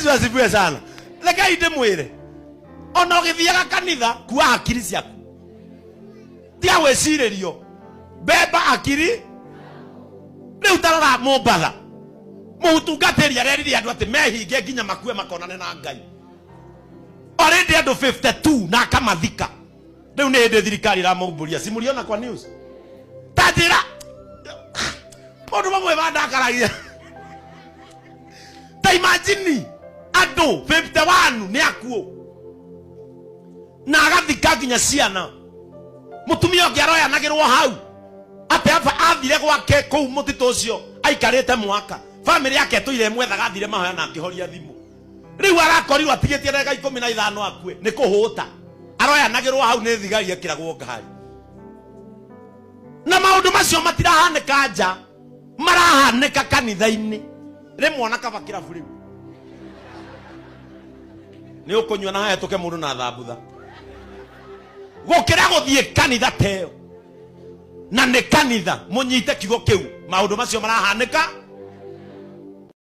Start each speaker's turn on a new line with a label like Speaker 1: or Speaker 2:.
Speaker 1: Yesu asifiwe sana. Rekei ndĩmwĩre, ona ũgĩthiaga kanitha, kua hakiri ciaku, tiga gwĩcirĩrio, beba akiri. Rĩu tarora Mombatha, mũtungatĩri arerire andũ atĩ mehinge nginya makue makonane na Ngai. Already andũ 52 na akamathika. Rĩu nĩ hĩndĩ thirikari ĩramaumbũria, si mũliona kwa news? Ta njĩra maũndũ mamwe mandakaragia. Ta imagine andũ 51 nĩ akuũ na agathika nginya ciana. Mũtumia ũngĩ aroyanagĩrwo hau atĩ aba athire gwake kũu mũtitũ ũcio aikarĩte mwaka, bamĩrĩ yake ĩtũire ĩmwethaga, athire mahoya na akĩhoria thimũ. Rĩu arakorirwo atigĩtie ndagĩka 15 akue nĩ kũhũta, aroyanagĩrwo hau nĩ thigari ekĩragwo ngari. Na maũndũ macio matirahanĩka nja, marahanĩka kanitha-inĩ. Rĩmwe ona kaba kĩrabu rĩu nĩ ũkũnyua na hahetũke mũndũ na thambutha gũkĩra gũthiĩ kanitha teyo. Na nĩ kanitha, mũnyite kiugo kĩu, maũndũ macio marahanĩka.